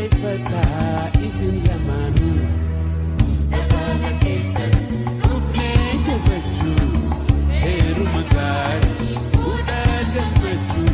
Jabeeffataa isin lamaanuu. Dabaala keessan dhufnee kabajuu heeruma gaarii fuudhaa gammachuu.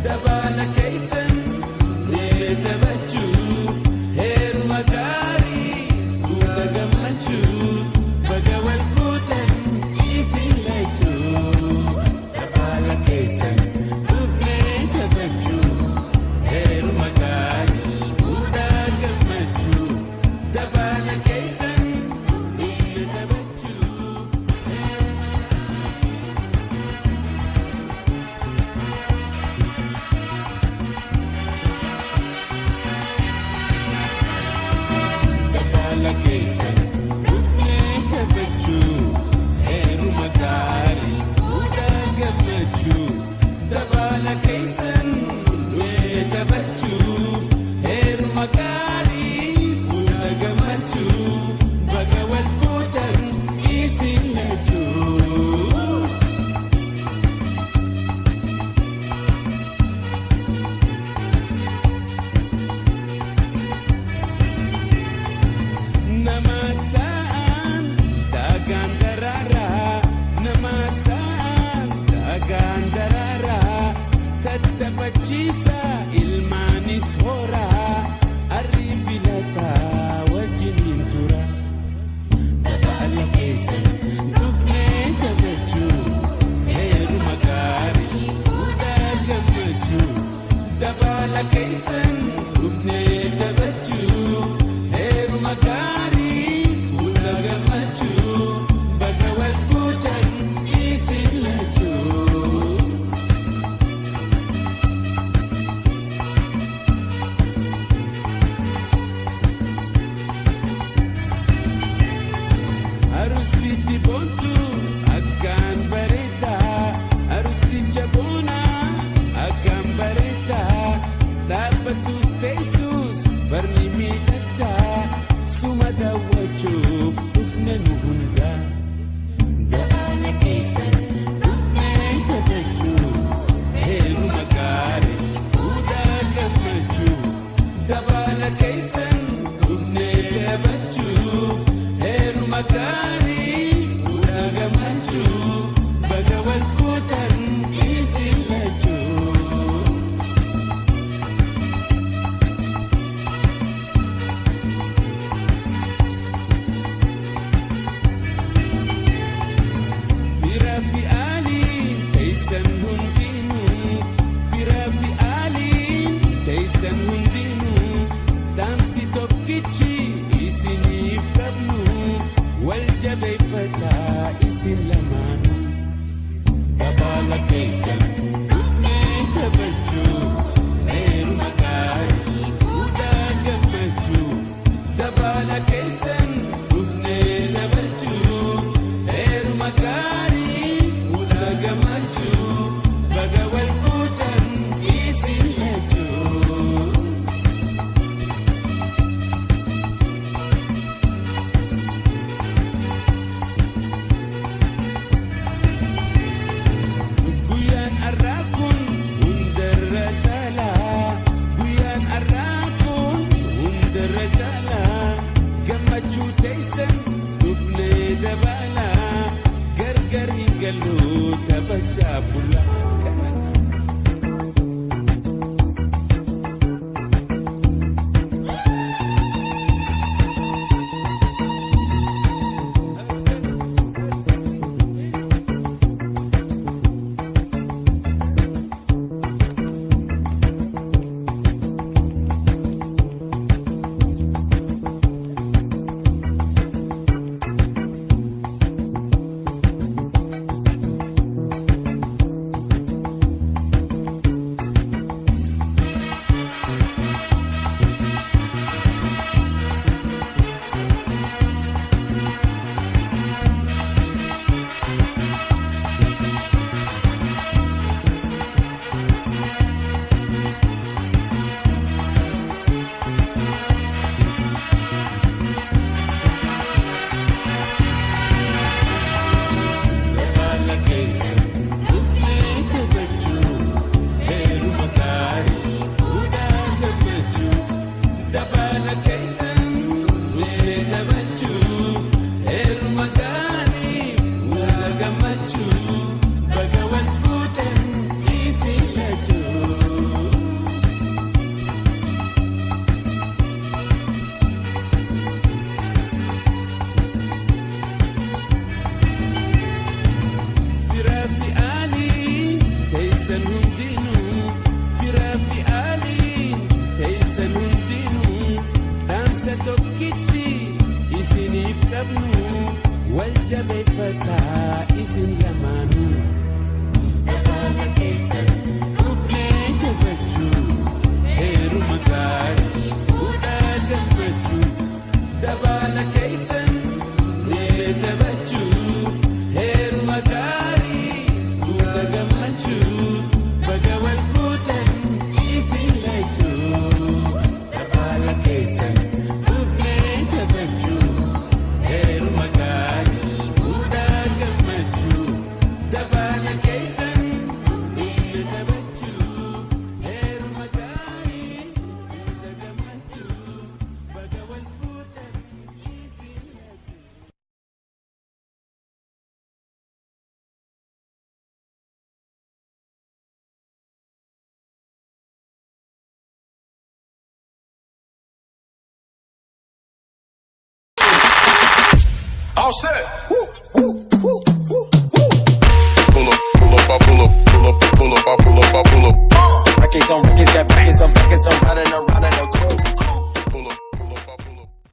Dabaala keessan dhufnee taphachuu heeruma gaarii fuudha gammachuu. Baga wal fuutan isin lachuu. Dabaala keessan dhufnee taphachuu heeruma gaarii fuudhaa gammachuu. Dabaala keessan dhufnee taphachuu. Dabaala keessan dhufnee taphachuu heeruma gaarii fuudhaa gammachuu. Dabaala keessan dhufnee taphachuu heeruma gaarii fuudha gammachuu. Baga wal fuutan isin lachuu. Nama sa'aan daagaan daraaraa nama sa'aan daagaan daraaraa tattaphachiisa ilmaanis horaa arri filataa wajjiniin tura. Dabaala keessan dhufnee taphachuu heeruma gaarii fuudhaa gammachuu. Dabaala keessan dhufnee taphachuu heeruma gaarii fuudha gammachuu. Baga wal fuutan isin lachuu. Arustitti boontu akkaan bareedaa arusticha boonaa akkaan bareedaa dhaabbatus teessus barni miidhagdaa suma daawwachuuf dhufne nu hundaa. Dabaala keessan dhufnee taphachuu heeruma gaarii fuudhaa gammachuu. Dabaala keessan dhufnee taphachuu heeruma gaarii fuudhaa gammachuu. Baga wal fuutan isin lachuu. Fira fi aaliin teessan hundinuu fira fi aaliin teessan hundinuu dhaamsi tokkichi isiniif qabnu wal jabeeffataa isin lamaanuu. Dabaala keessan dhufnee taphachuu heeruma gaarii fuudhaa gammachuu. Dabaala keessan dhufnee taphachuu heeruma gaarii fuudhaa gammachuu. Baga wal fuutan isin lachuu. Guyyaan har'aa kun hundarra caalaa guyyaan har'aa kun hundarra caalaa gammachuu teessan dhufnee dabalaa gargar hin gallu taphachaa bulaa. qabnu wal jabeeffataa isin lamaanuu. Dabaala keessan dhufnee kabajuu heeruma gaarii fuudhaa gammachuu. Dabaala keessan dhufnee kabajuu heeruma gaarii fuudha gammachuu. Baga wal fuutan isin lachuu. Dabaala keessan dhufnee kabajuu heeruma gaarii fuudhaa gammachuu. Dabaala keessan dhufnee kabajuu heeruma gaarii fuudha gammachuu. Baga wal fuutan isin lachuu. All set. Woo, woo, woo, woo, woo. Pull up, pull up, I pull up, pull up, pull up, I pull up, I pull up. Records on records, got records on records, I'm riding around in a coupe.